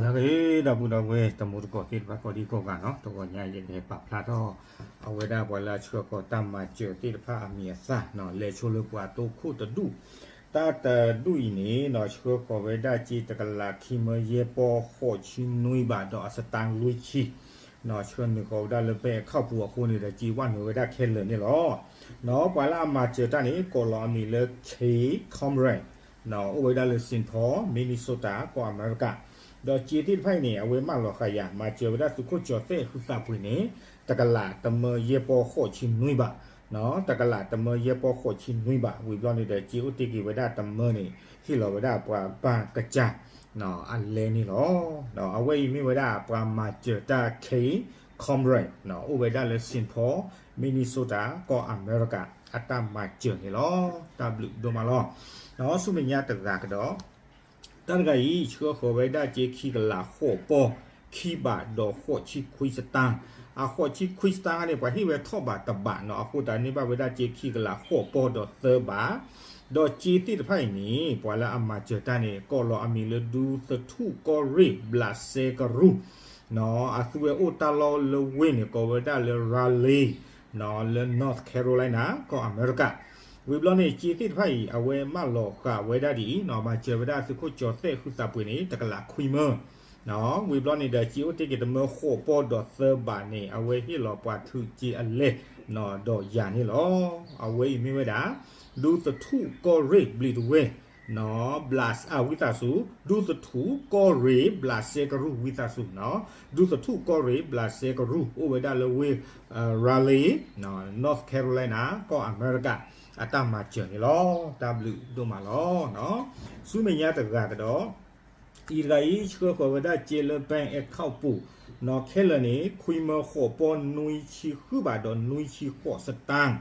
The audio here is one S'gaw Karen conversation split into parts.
လၢအဂ့ၤ ဒီပုၢ်ဒီဝဲၢ်တံၤသကိးသ့ၣ်တဖၣ်ကိးဒံကိးဂၤနီၤ, တဂီၤညါယကဟဲပာ်ဖျါထီၣ် အဝဲဒၣ်ပှၤလၢအဆှၢဃီၤတၢ်မၤစၢၤသ့ၣ်တဖၣ်အမံၤအသၣ်နီၤ, လဲၤဆိလၢပှၤတိခိၣ်တဒူၣ်, တၢ်တဒူၣ်အံၤန့ၣ်နီၤ ဆှၢဃီၤဝဲဒၣ်စ့တကလးခံမၢယဲၢ်ပီၢ်ဃိးဆံနွံဘးဒီးအစတါလွံၢ်ဆံ နီၤ, ဆှၢနုာ်ဃီၤဝဲဒၣ်လၢဘဲၣ်အခီၣ်ပူၤအဃိန့ၣ်ဒီး စ့ဝဲနုာ်ဝဲဒၣ်ခဲလၢာ်န့ၣ်လီၤ. နီၤ ပှၤလၢအမၤစၢၤတၢ်န့ၣ် ကိးလီၤအမံၤလၢ Kay Comrade နီၤ, အိၣ်ဝဲဒၣ်လၢ Saint Paul Minnesota ကီၢ်အမဲရကၤ, ဒီးစ့သ့ၣ်တဖၣ်အံၤန့ၣ် အဝဲမၢလီၤဃာ်ယၤ မၤစၢၤဝဲဒၣ်သုးခိၣ်ကၠီၤသဲၣ်ဟုသးပှ့ၤန့ၣ် တကလးတမၢယဲၢ်ပီၢ်ဃိးဆံနွံဘး, နီၤ, တကလးတမၢယဲၢ်ပီၢ်ဃိးဆံနွံဘး, ဝံၤဘျီန့ၣ်ဒီး စ့အိၣ်တ့ၢ်က့ၤဝဲဒၣ်တမၢန့ၣ် ဟ့ၣ်လီၤဝဲဒၣ်ပှၤဘၣ်ကစၢ် နီၤ အလဲန့ၣ်လီၤ. နီၤ အဝဲအံၤမ့ၢ်ဝဲဒၣ်ပှၤမၤစၢၤတၢ် Kay Comrade နီၤ, အိၣ်ဝဲဒၣ်လၢ Saint Paul Minnesota ကီၢ်အမဲရကၤ အတၢ်မၤစၢၤန့ၣ်လီၤ. တၢ်ဘျုးဒိၣ်မးလီၤ. နီၤ ဆူမဲာ်ညါတဂၤကဒီး တၢ်တဂၤအံၤ ဆှၢဃီၤဝဲဒၣ်စ့ခံကလးဃိးပီၢ် ခံဘးဒီးဃိးဆံခွံစတၢ်, အဃိးဆံခွံစတၢ်န့ၣ် ပှၤဟ့ၣ်ဝဲထီၣ်ဘးတဘးနီၤ, အဃိသတးန့ၢ်ဘၣ်ဝဲဒၣ်စ့ခံကလးဃိးပီၢ်ဒီးသၢဘး, ဒီးစ့သ့ၣ်တဖၣ်အံၤန့ၣ် ပှၤလၢအမၤစၢၤတၢ်န့ၣ် ကိးလီၤအမံၤလၢဒူသထူၣ်ကီၢ်ရ့ၣ်ဘျးစဲကရူၢ် နီၤ, အသုဝဲအိၣ်တၢ်လီၢ်လၢဝ့ၢ်န့ၣ် ကိးဝဲဒၣ်လၢ Raleigh နီၤ လၢ North Carolina ကီၢ်အမဲရကၤ, ဝံၤဘျီန့ၣ် စ့သ့ၣ်တဖၣ်အံၤ အဝဲမၢလီၤဃာ်ဝဲဒၣ်ဒ်အံၤနီၤ, မၤစၢၤဝဲဒၣ်သုးခိၣ်ကၠီၤသဲၣ်ဟုသးပှ့ၤန့ၣ် တကလးခွံမၢ နီၤ, ဝံၤဘျီန့ၣ်ဒီး စ့အိၣ်တ့ၢ်က့ၤတမၢဃိးပီၢ်ဒီးသၢဘးန့ၣ် အဝဲဟ့ၣ်လီၤပှၤထုးစ့အလဲ နီၤ ဒီးယၤန့ၣ်လီၤ. အဝဲအံၤမ့ၢ်ဝဲဒၣ် ဒူသထူၣ်ကီၢ်ရ့ၣ်ဘျံးတဝဲၢ် နီၤ ဘျး အဝံသးစူၤ ဒူသထူၣ်ကီၢ်ရ့ၣ်ဘျးစဲကရူၢ်ဝံသးစူၤနီၤ, ဒူသထူၣ်ကီၢ်ရ့ၣ်ဘျးစဲကရူၢ် အိၣ်ဝဲဒၣ်လၢဝ့ၢ် Raleigh, North Carolina ကီၢ်အမဲရကၤ အတၢ်မၤစၢၤန့ၣ်လီၤ. တၢ်ဘျုးဒိၣ်မးလီၤ. ဆူမဲာ်ညါတဂၤကဒီး အံၤတဂၤအံၤ ဆှၢဃီၤဝဲဒၣ်စ့လၢ bank account ပူၤ နီၤ, ခဲလၢာ်န့ၣ် ခွံမၢဃိးပီၢ်နွံဆံဃုဘးဒီးနွံဆံဃိးစတၢ်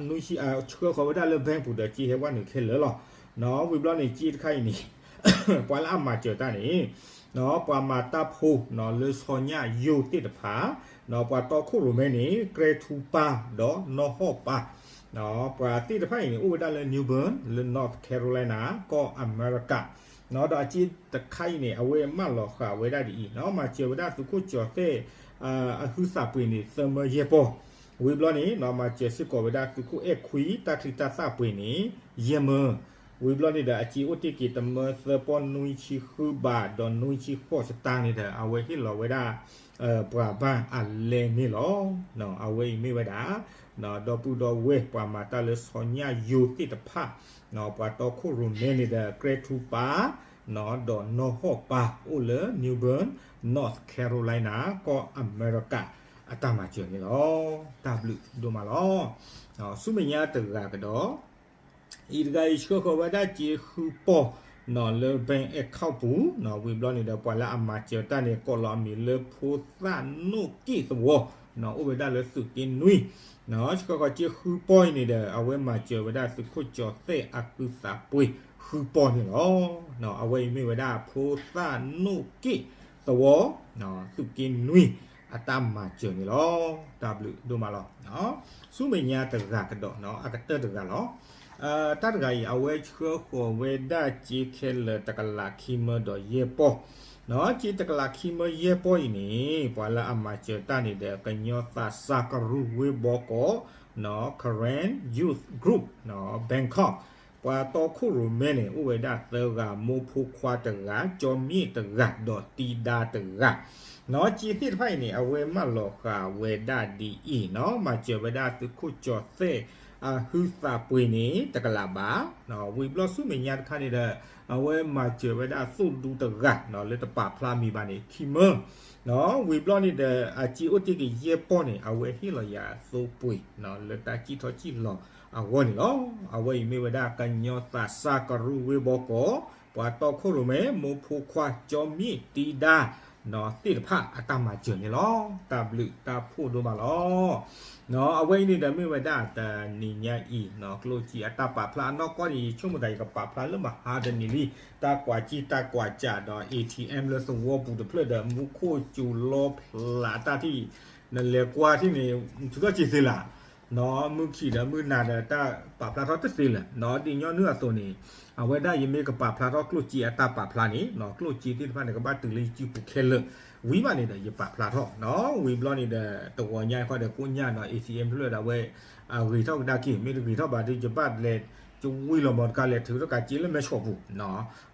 နီၤ, ဆှၢဃီၤဝဲဒၣ်လၢ bank ပူၤဒီး စ့ဟဲဝဲနုာ်ခဲလၢာ်လီၤ. နီၤ ဝံၤဘျီန့ၣ် စ့တခါအံၤန့ၣ် ပှၤလၢအမၤစၢၤတၢ်န့ၣ် နီၤ ပှၤမၤတၢ်ဖိ နီၤ လၢဆီညၣ်ယိၤသ့ၣ်တဖၣ် နီၤ ပှၤတီခိၣ်ရိၣ်မဲန့ၣ် ကြဲထူပၤ ဒီးနီၢ်ဟီၣ်ပၤ နီၤ ပှၤသ့ၣ်တဖၣ်အံၤန့ၣ် အိၣ်ဝဲဒၣ်လၢ New Bern လၢ North Carolina ကီၢ်အမဲရကၤ နီၤ, ဒီးအစ့တခါအံၤန့ၣ် အဝဲမၢလီၤဃာ်ဝဲဒၣ်ဒ်အံၤနီၤ, မၤစၢၤဝဲဒၣ်သုးခိၣ်ကၠီၤသဲၣ် အဟုသးပှ့ၤန့ၣ် သၢမၢယဲၢ်ပီၢ်, ဝံၤဘျီန့ၣ်နီၤ မၤစၢၤစ့ၢ်ကီးဝဲဒၣ်သုးခိၣ်အဲၣ်ခွံ တၢ်ချံတၢ်သၣ်ပှ့ၤန့ၣ် ယဲၢ်မၢ, ဝံၤဘျီန့ၣ်ဒီး အစ့အိၣ်တ့ၢ်က့ၤတမၢသၢပီၢ်နွံဆံဃုဘးဒီးနွံဆံဃိးစတၢ်န့ၣ်ဒီး အဝဲဟ့ၣ်လီၤဝဲဒၣ် ပှၤဘၣ်အလဲန့ၣ်လီၤ. အဝဲအံၤမ့ၢ်ဝဲဒၣ် ဒီပုၢ်ဒီဝဲၢ် ပှၤမၤတၢ်လၢဆီညၣ်ယိၤသ့ၣ်တဖၣ် ပှၤတီခိၣ်ရိၣ်မဲန့ၣ်ဒီး ကြဲထူပၤ ဒီးနီၢ်ဟီၣ်ပၤ အိၣ်လၢ New Bern, North Carolina ကီၢ်အမဲရကၤ အတၢ်မၤစၢၤန့ၣ်လီၤ. တၢ်ဘျုးဒိၣ်မးလီၤ. ဆူမဲာ်ညါတဂၤကဒီး အံၤတဂၤအံၤ ဆှၢဃီၤဝဲဒၣ်စ့ဃုပီၢ် နီၤ လၢ bank account ပူၤ နီၤ, ဝံၤဘျီန့ၣ်ဒီး ပှၤလၢအမၤစၢၤတၢ်န့ၣ် ကိးလီၤအမံၤလၢဖိသၣ်နိၣ်က့ၣ်သဝီ နီၤ အိၣ်ဝဲဒၣ်လၢသုးက့နွံ နီၤ, ဆှၢဃီၤစ့ဃုပီၢ်အံၤန့ၣ်ဒီး အဝဲမၤစၢၤဝဲဒၣ်သုးခိၣ်ကၠီၤသဲၣ်အဟုသးပှ့ၤဃုပီၢ်န့ၣ်လီၤ. နီၤ အဝဲအံၤမ့ၢ်ဝဲဒၣ်ဖိသၣ်နိၣ်က့ၣ်သဝီ သုးက့နွံ အတၢ်မၤစၢၤန့ၣ်လီၤ. တၢ်ဘျုးဒိၣ်မးလီၤ. ဆူမဲာ်ညါတဂၤကဒီး အကတၢၢ်တဂၤလီၤ. တၢ်တဂၤအံၤ အဝဲဆှၢဃီၤဝဲဒၣ်စ့ခဲလၢာ်တကလးခံမၢဒီးယဲၢ်ပီၢ်, နီၤ, စ့တကလးခံမၢယဲၢ်ပီၢ်အံၤန့ၣ် ပှၤလၢအမၤစၢၤတၢ်န့ၣ်ဒီး ကညီသးစၢ်ကရူၢ်ဝ့ၢ်ဘီကီး နီၤ, Karen Youth Group, နီၤ, Bangkok, ပှၤတီခိၣ်ရိၣ်မဲန့ၣ် အိၣ်ဝဲဒၣ်သၢဂၤ, မိၢ်ဖိခွါတဂၤ, ကၠီမ့ၣ်တဂၤ, ဒီးတံဒါတဂၤ, နီၤ, စ့သ့ၣ်တဖၣ်အံၤန့ၣ် အဝဲမၢလီၤဃာ်ဝဲဒၣ်ဒ်အံၤ, နီၤ, မၤစၢၤဝဲဒၣ်သုးခိၣ်ကၠီၤသဲၣ် အဟုသးပှ့ၤန့ၣ် တကလးဘး, နီၤ, ဝံၤဘျီဆူမဲာ်ညါတခါန့ၣ်ဒီး အဝဲမၤစၢၤဝဲဒၣ်သိၣ်ဒူတဂၤ, နီၤ, လၢတပာ်ဖျါမံၤဘၣ်န့ၣ် ခံမၢ, နီၤ, ဝံၤဘျီန့ၣ်ဒီး အစ့အိၣ်တ့ၢ်က့ၤယဲၢ်ပီၢ်န့ၣ် အဝဲဟ့ၣ်လီၤယၤသိပှ့ၤ, နီၤ, လၢတၢ်စံၣ်ထီၣ်စံၣ်လီၤအဂီၢ်န့ၣ်လီၤ. အဝဲအံၤမ့ၢ်ဝဲဒၣ်ကညီသးစၢ်ကရူၢ်ဝ့ၢ်ဘီကီး, ပှၤတီခိၣ်ရိၣ်မဲ, မိၢ်ဖိခွါ, ကၠီမ့ၣ်, တံဒါ, နီၤ, သ့ၣ်တဖၣ်အတၢ်မၤစၢၤန့ၣ်လီၤ. တၢ်ဘျုးတၢ်ဖှိၣ်ဒိၣ်မးလီၤ. နီၤ, အဝဲအံၤန့ၣ်ဒီးမ့ၢ်ဝဲဒၣ်တနံၤညါအံၤ, နီၤ, ကျိၣ်စ့အတၢ်ပာ်ဖျါအနီၢ်ကီၢ်န့ၣ် ယဆိကမိၣ်သးယကပာ်ဖျါလၢမဟါတနံၤလံ, တၢ်ကွၢ်ကံၢ်တၢ်ကွၢ်စးဒီး ATM လၢသဝီပူၤတဖျၢၣ်ဒီး မူခိၣ်စူၤလီဖျးတၢ်ထံၣ်, နလဲၤကွၢ်ထံၣ်န့ၣ် ထုးထီၣ်စ့သ့လၢ မုၢ်ခံးဒီးမုၢ်နၤဒီးတၢ်ပာ်ဖျါထီၣ်တသ့လၢၤ, ဒ်ညီနုၢ်အသိးန့ၣ် အဝဲဒၣ်ယမ့ၢ်ကပာ်ဖျါထီၣ်ကျိၣ်စ့အတၢ်ပာ်ဖျါန့ၣ် ကျိၣ်စ့သ့ၣ်တဖၣ်န့ၣ် ကဘၣ်တုၤလၢယစုပူၤခဲလၢာ်, ဝံၤဘၣ်န့ၣ်ဒီး ယပာ်ဖျါထီၣ် ဝံၤဘျီန့ၣ်ဒီး တဂီၤညါခီဒီးကိးညါနီၤ ATM ဖျၢၣ်ဒၣ်ဝဲ ဂ့ၤထီၣ်ကဒါက့ၤ မ့ၢ်တဂ့ၤထီၣ်ဘၣ်ဒီး ယဘၣ်လဲၤ ကဝံၤလီၤမီတကါလဲၤထုးထီၣ်ကးစ့လၢမဲဆီးပူၤ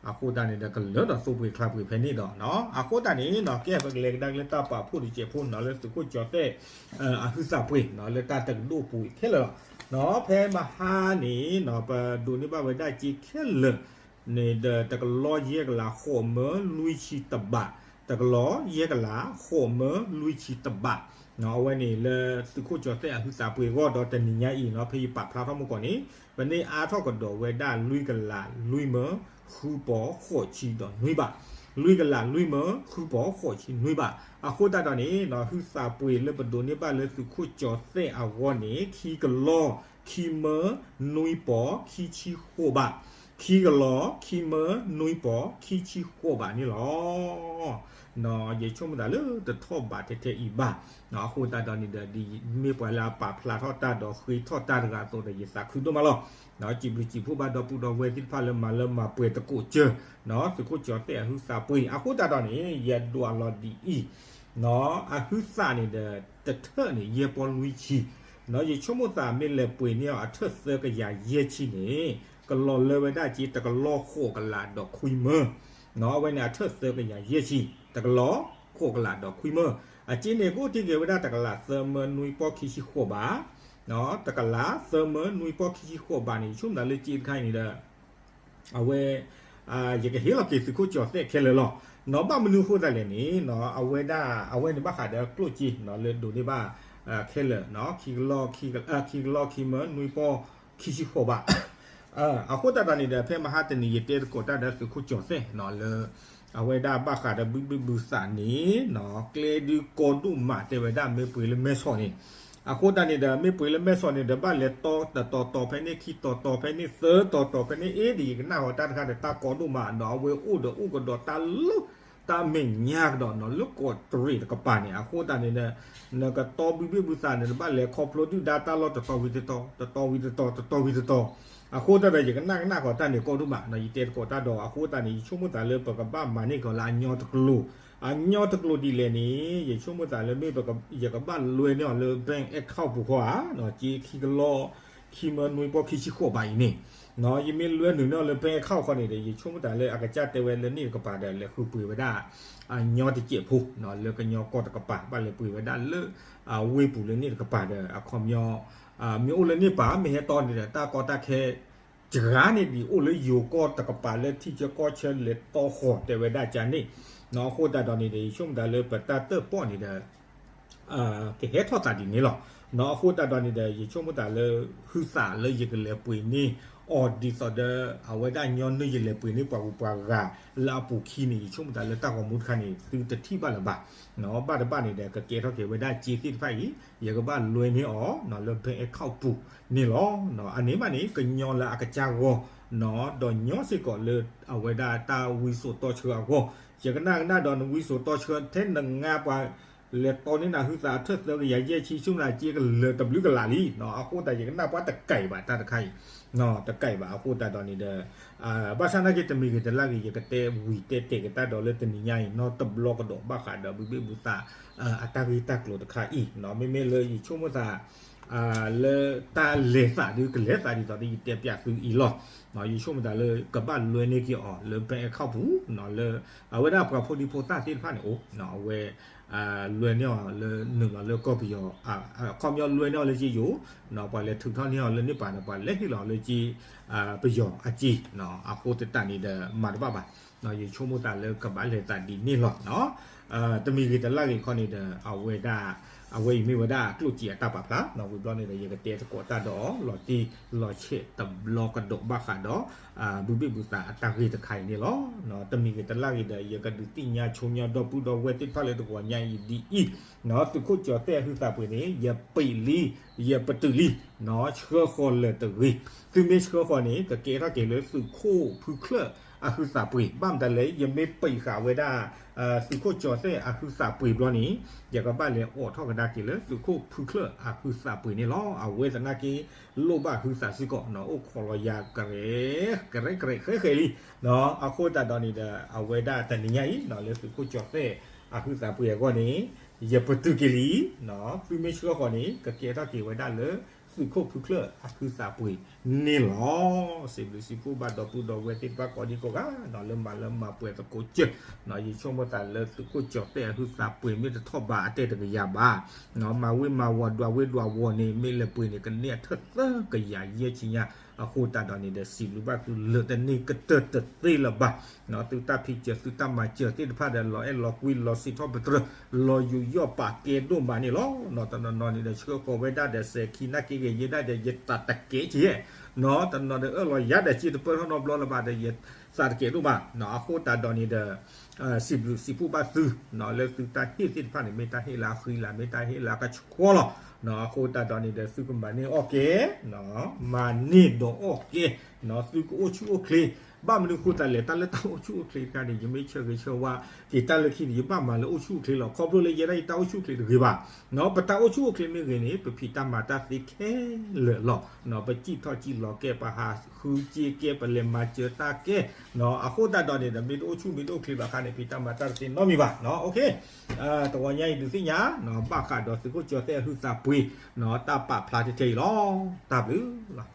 အဃိသတးန့ၣ်ဒီး ကလၢာ်ဒီးသိပှ့ၤချါပှ့ၤဖဲန့ၣ်ဒီး အဃိသတးန့ၣ်နီၤ ကဲပကလဲၤကဒါက့ၤလၢတၢ်ပာ်ဖှိၣ်တစဲးဖိနီၤ လၢသုးခိၣ်ကၠီၤသဲၣ် အဟုသးပှ့ၤနီၤ လၢတၢ်တကဒိၣ်ပူၤခဲလၢာ်လီၤ. ဖဲမဟါန့ၣ်နီၤ ပဒိးန့ၢ်ဘၣ်ဝဲဒၣ်စ့ခဲလၢာ်န့ၣ်ဒီး တကလီယဲၢ်ကလးဃိးမၢလွံၢ်ဆံတဘး, တကလီယဲၢ်ကလးဃိးမၢလွံၢ်ဆံတဘး အဝဲန့ၣ်လၢသုးခိၣ်ကၠီၤသဲၣ်အဟုသးပှ့ၤအဂီၢ်ဒီးတနံၤညါအံၤနီၤ ဖဲယပာ်ဖျါထီၣ်မုၢ်ကီၢ်န့ၣ် ပန့ၢ်အါထီၣ်ကဒီးဝဲဒၣ်လွံၢ်ကလးလွံၢ်မၢ ဃုပီၤဃိးဆံဒီးနွံဘး, လွံၢ်ကလးလွံၢ်မၢ ဃုပီၤဃိးဆံနွံဘး, အဃိသတးဒီးန့ၣ်နီၤ ဟုသးပှ့ၤလၢပဒိးန့ၢ်ဘၣ်လၢသုးခိၣ်ကၠီၤသဲၣ်အဂီၢ်န့ၣ် ခံကလီ ခံမၢ နွံပီၤ ခံဆံဃိးဘး, ခံကလီ ခံမၢ နွံပီၤ ခံဆံဃိးဘးန့ၣ်လီၤ. ယဆိကမိၣ်သးလၢတထီၣ်ဘးထဲထဲအံၤဘၣ်, အဃိသတးဒီးန့ၣ်ဒီး ဒ်မ့ၢ်ပှၤလၢအပာ်ဖျါထီၣ်တၢ်ဒီးဃ့ထီၣ်တၢ်တဂၤအသိးဒီး ယသးခုဒိၣ်မးလီၤ. စံးဘျုးစံးဖှိၣ်ဘၣ်ဒီပုၢ်ဒီဝဲၢ်သ့ၣ်တဖၣ်လၢမၤလၢမၤပှဲၤသကိးကၢ သုးခိၣ်ကၠီၤသဲၣ်အဟုသးပှ့ၤ အဃိသတးဒီးန့ၣ် ယဒွးလီၤဒ်အံၤ အဟုသးန့ၣ်ဒီး တထၢၣ်န့ၣ် ယဲၢ်ပီၢ်လွံၢ်ဆံ, ယဆိကမိၣ်သးမ့ၢ်လဲၤပှ့ၤန့ၢ်အီၤအထၢၣ်သၢကယၤယဲၢ်ဆံန့ၣ် ကလီၤလၢဝဲဒၣ်က့ တကလီဃိးကလးဒီးခွံမၢ, အဝဲန့ၣ်အထၢၣ်သၢကယၤယဲၢ်ဆံ, တကလီဃိးကလးဒီးခွံမၢ, အစ့န့ၣ်ကအိၣ်တ့ၢ်က့ၤဝဲဒၣ်တကလးသၢမၢနွံပီၢ်ခံဆံဃိးဘး, တကလးသၢမၢနွံပီၢ်ခံဆံဃိးဘးန့ၣ် ယဆိကမိၣ်သးလၢစ့တခါအံၤန့ၣ်ဒီး အဝဲ ယကဟ့ၣ်လီၤက့ၤသုးခိၣ်ကၠီၤသဲၣ်ခဲလၢာ်လီၤ. နီၢ်ဘၣ်မနုၤအဃိသတးလဲၣ်န့ၣ် အဝဲဒၣ် အဝဲန့ၣ်ဘၣ်ဃးဒီးကျိၣ်စ့နီၢ် လၢဒိးန့ၢ်ဘၣ် ခဲလၢာ် ခံကလီ ခံမၢနွံပီၢ်ခံဆံဃိးဘး အဃိသတးဒီးန့ၣ်ဒီး ဖဲမဟါတနံၤ ယတဲသကိးတၢ်ဒီးသုးခိၣ်ကၠီၤသဲၣ်နီၢ် လၢ အဝဲဒၣ်ဘၣ်ဃးဒီးဘုဘ့ၣ်ဘုသးန့ၣ်နီၢ် ကျဲဒုးကီဒိၣ်မးတဲဝဲဒၣ် မ့ၢ်ပှ့ၤလၢမဲဆီးန့ၣ် အဃိသတးန့ၣ်ဒီး မ့ၢ်ပှ့ၤလၢမဲဆီးန့ၣ်ဒီး ဘၣ်လဲၤတီတတီၤတီၤဖဲန့ၣ် ခံတီၤတီၤဖဲန့ၣ် သၢတီၤတီၤဖဲန့ၣ် အ့ ဒ်ယကနၣ်ဃီၤတၢ်တခါဒီး တၢ်ကီဒိၣ်မးနီၢ် အဝဲအိၣ်ဒီးအိၣ်ကဒီးတၢ်လၢ တၢ်မဲာ်ညါကဒီးနီၢ် လၢကီးတရံးတကပၤန့ၣ် အဃိသတးန့ၣ်ဒီး နကတီဘုဘ့ၣ်ဘုသးန့ၣ် နဘၣ်လဲၤခီဖျိဒုၣ်ဒါတၢ်လီၢ်တတီၤဝံၤတတီၤ တတီၤဝံၤတတီၤ တတီၤဝံၤတတီၤ အဃိသတးဒီး ယကနၣ်ကနၣ်ဃီၤတၢ်န့ၣ်ကီဒိၣ်မးနီၢ် ယတဲသကိးတၢ်ဒီး အဃိသတးန့ၣ် ယဆိကမိၣ်သးလၢပကဘၣ်မၤန့ၢ်ကီးလၢအညီတကျိၤ အညီတကျိၤဒ်လဲၣ်န့ၣ် ယဆိကမိၣ်သးလၢမ့ၢ် ယကဘၣ်လွဲန့ၢ်အီၤလၢ bank account ပူၤဃီဧါ စ့ခံကလီ ခံမၢနွံပီၢ်ခံဆံဃိးဘးအံၤန့ၣ် ယမ့ၢ်လွဲနုာ်န့ၢ်အီၤလၢ bank account ဃီန့ၣ်ဒီး ယဆိကမိၣ်သးလၢအကစၢ်တဲဝဲလၢန့ၣ်တကပၤဒီး လဲၤဃုပှ့ၤဝဲဒၣ် အညီတစဲးဖိ လၢကညီကီၢ်တကပၤ ဘၣ်လဲၤပှ့ၤဝဲဒၣ်လၢ ဝ့ၢ်ပူၤလၢန့ၣ်တကပၤဒီး အခီပညီ မ့ၢ်အိၣ်လၢန့ၣ်ပၤ မ့ၢ်ဟဲတီန့ၣ်ဒီး တၢ်ကီတၢ်ခဲ စှၤန့ၢ်ဒံးအိၣ်လၢယိၤကီၢ်တကပၤလၢထံဆၢကီၢ်ဆၢလဲၤတီဃီၤတဲဝဲဒၣ်ကန့ၣ် အဃိသတးဒီးန့ၣ်ဒီး ယဆိကမိၣ်သးလၢပတၢ်တၢၣ်ပီၣ်န့ၣ်ဒီး ကဟဲထီၣ်သးဒ်န့ၣ်လီၤ. အဃိသတးဒီးန့ၣ်ဒီး ယဆိကမိၣ်သးလၢ ဟုသးလၢယကလဲၤပှ့ၤန့ၢ်အီၤဒ်သိးဒီး အဝဲဒၣ်ညီနုၢ်ယလဲၤပှ့ၤန့ၢ်ပှၤဂုၤပှၤဂၤလၢအပူၤခံန့ၣ် ယဆိကမိၣ်သးလၢတၢ်ဂီၤမူတခါန့ၣ် သုတထံၣ်ဘၣ်လၢၤဘၣ်. ဘၣ်တဘၣ်န့ၣ်ဒီး ကကဲထီၣ်က့ၤဝဲဒၣ်စ့သ့ၣ်တဖၣ်အံၤ ယကဘၣ်လွဲန့ၢ်အီၤ လၢ bank account ပူၤန့ၣ်လီၤ. အန့ၣ်ဘၣ်န့ၣ် ကညီလၢအကစၢ်ဂီၢ် ဒီးညီစ့ၢ်ကီးလၢအဝဲဒၣ်တၢ်ဝံစိာ်တီဆှၢအဂီၢ် ယကနၣ်ကနၣ်ဒီးနဝံစိာ်တီဆှၢ ထဲနငါပှၤလဲၤတီန့ၢ်နၤဟုသးအထၢၣ်သၢကယၤယဲၢ်ဆံ ဆူနၤစ့ကလၢာ်တဘျုးကလးလံ. အဃိသတးယကနၣ်ပှၤတကဲဘၣ်တၢ်တခါအံၤ တကဲဘၣ် အဃိသတးဒီးန့ၣ်ဒီး ဘၣ်ဆၣ်နာ်က့တမံၤဂ့ၤတလၢ်ဂ့ၤ ယကတဲဝံၤတဲတဲာ်က့ၤတၢ်ဒီးလၢတနံၤညါအံၤ နီတဘျီကဒီးဘၣ်ဃးဒီးဘုဘ့ၣ်ဘုသး အတၢ်ဂ့ၢ်တၢ်ကျိၤတခါအံၤ မ့မ့ၢ်လၢယဆိကမိၣ်သး လၢတၢ်လဲၤသးဒုးကလဲၤသးဒ်သိးဒီးယတဲပျးသုအံၤလီၤ. ယဆိကမိၣ်သးလၢကဘၣ်လွဲန့ၢ်က့ၤအီၤလၢ bank account ပူၤ လၢအဝဲဒၣ်ပှၤဖိဒံဖိသၣ်သ့ၣ်တဖၣ်န့ၣ်အိၣ် အဝဲ လွဲန့ၢ်အီၤလၢနုာ်လီၤလၢကီၢ်ပယီၤ အခီပညီလွဲန့ၢ်အီၤလၢက့ယိၤ ပှၤလဲၤထုးထီၣ်န့ၢ်အီၤလၢန့ၢ်ပၤဒီး ပှၤလဲၤဟ့ၣ်လီၤအီၤလၢက့ ပယီၤအက့ အဃိသတးန့ၣ်ဒီးမၤတဘၣ်ဘၣ်. ယဆိကမိၣ်သးလၢကဘၣ်လဲၤသးဒ်န့ၣ်လီၤ. တမံၤဂ့ၤတလၢ်ဂ့ၤခီန့ၣ်ဒီး အဝဲဒၣ် အဝဲအံၤမ့ၢ်ဝဲဒၣ်ကျိၣ်စ့အတၢ်ပာ်ဖျါ ဝံၤဘျီန့ၣ်ဒီး ယကတဲသကိးတၢ်ဒီးလီၤတံၢ်လီၤဆဲးတဘျီကဒီးဘၣ်ဃးဒီး ဘုဘ့ၣ်ဘုသးအတၢ်ဂ့ၢ်တခါအံၤန့ၣ်လီၤ. တမံၤဂ့ၤတလၢ်ဂ့ၤဒီး ယကဒုးသ့ၣ်ညါဆိညါဒီပုၢ်ဒီဝဲၢ်သ့ၣ်တဖၣ်လၢတဂီၤညါအံၤဒ်အံၤ သုးခိၣ်ကၠီၤသဲၣ်အဟုသးပှ့ၤန့ၣ် ယပံာ်လံ ယပတုာ်လံ ဆှၢဃီၤလၢၤတဂ့ၤ. သုမ့ၢ်ဆှၢဃီၤန့ၣ် ကကဲထီၣ်က့ၤလၢသုးခိၣ်ဖုချၢၣ် အဟုသးပှ့ၤ ဘၣ်မတၤလဲၣ် ယမ့ၢ်ပံးဃာ်ဝဲဒၣ် သုးခိၣ်ကၠီၤသဲၣ်အဟုသးပှ့ၤဘျီန့ၣ် ယကဘၣ်လဲၤအိးထီၣ်ကဒါက့ၤလၢသုးခိၣ်ဖုချၢၣ်အဟုသးပှ့ၤန့ၣ်လီၤ. အဝဲသနာ်က့ လိၣ်ဘၣ်ဟုသးစ့ၢ်ကီး အိၣ်ခိးလီၤယၤကရဲ ကရဲကရဲဃဲဃဲလံ. အဃိသတးဒီးန့ၣ်ဒီး အဝဲဒၣ်တနံၤညါအံၤ လၢသုးခိၣ်ကၠီၤသဲၣ်အဟုသးပှ့ၤအဂီၢ်န့ၣ် ယပတုာ်က့ၤလံ. သုမ့ၢ်ဆှၢဃီၤန့ၣ် ကကဲထီၣ်က့ၤဝဲဒၣ်လၢ သုးခိၣ်ဖုချၢၣ်အဟုသးပှ့ၤန့ၣ်လီၤ. စံးဘျုးစံးဖှိၣ်ဘၣ်ဒီပုၢ်ဒီဝဲၢ်သ့ၣ်တဖၣ်ကိးဒံကိးဂၤ လၢမၤလၢမၤပှဲၤသကိးကၢၢ် ယဆိကမိၣ်သးလၢသုးခိၣ်ကၠီၤသဲၣ်အဟုသးပှ့ၤမ့ၢ်တထီၣ်ဘးအတဲတကယၤဘၣ် မၤဝ့မၤဝီၤဒွးဝ့ဒွးဝီၤန့ၣ် မ့ၢ်လဲၤပှ့ၤန့ၣ် ကန့ၢ်အထၢၣ်သၢကယၤယဲၢ်ဆံညါ. အဃိသတးဒီးန့ၣ်ဒီး စံးဘျုးဘၣ်သုလၢာ်တန့ၢ်ကတၢၢ်တသ့လၢၤဘၣ်. သုတၢ်ဖံးစၢၤ သုတၢ်မၤစၢၤသ့ၣ်တဖၣ်ဒီး လီၤအဲၣ်လီၤကွံ လီၤစံးထီၣ်ပတြၢၤ လီၤယူးယီၣ်ပာ်ကဲဒိၣ်မးန့ၣ်လီၤ. တနီၤနီၤန့ၣ်ဒီး ဆှၢဃီၤဝဲဒၣ်ဒီး စဲၤခံနာ်က့ဂ့ၤ ယဲဒၣ်ဒီး ယသးတကဲကဲ တနီၤဒီး အၢၣ်လီၤယၤဒီး စံးတပၢၢ်ထီၣ်နီတဘျီလၢၤဘၣ်ဒီး ယသးတကဲဒိၣ်မး. အဃိသတးဒီးန့ၣ်ဒီး စံးဘျုးစံးဖှိၣ်ဘၣ်သု လၢသုတၢ်ဟ့ၣ်သ့ၣ်တဖၣ်န့ၣ် မ့ၢ်တၢ်ဟ့ၣ်လၢအဃံလၤ မ့ၢ်တၢ်ဟ့ၣ်လၢအကဆှီလီၤ. အဃိသတးဒီးန့ၣ်ဒီး သုကမၤန့ၢ်အီၣ်ကဲ မၤန့ၢ်ဒီးအီၣ်ကဲ သုကအိၣ်ဆူၣ်အိၣ်ချ့. ဘၣ်မနုၤဃိသတးလဲၣ် တၢ်လၢတၢ်အိၣ်ဆူၣ်အိၣ်ချ့တခါန့ၣ် ယမ့ၢ်ဆၢဂ့ၤဆၢဝါက့ၤတၢ်လၢခံန့ၣ် ယဘၣ်မၤလၢအိၣ်ဆူၣ်အိၣ်ချ့လီၤ. ခီဖျိလၢယဲဒၣ်ယတၢ်အိၣ်ဆူၣ်အိၣ်ချ့တဂ့ၤဘၣ်. ပတၢ်အိၣ်ဆူၣ်အိၣ်ချ့မ့ၢ်ဂ့ၤန့ၣ် ပဖံးတၢ်မၤတၢ်သ့ခဲလၢာ်လီၤ. ပစံၣ်ထီၣ်စံၣ်လီၤကဲ ပဟးဃုစ့ကဲ ပလဲၤမၤစၢၤတၢ်ကဲ အဃိသတးဒီးန့ၣ်ဒီး မ့ၢ်တအိၣ်ဆူၣ်မ့ၢ်တအိၣ်ချ့ဘၣ်အခါန့ၣ် ဖံးတၢ်မၤတၢ်တသ့နီတမံၤဘၣ်. တဂီၤညါအံၤဒုးသ့ၣ်ညါ ဘၣ်ဃးဒီးသုးခိၣ်ကၠီၤသဲၣ်အဟုသးပှ့ၤ တၢ်ပာ်ဖျါထဲထဲအံၤလီၤ. တၢ်ဘျုးလီၤ.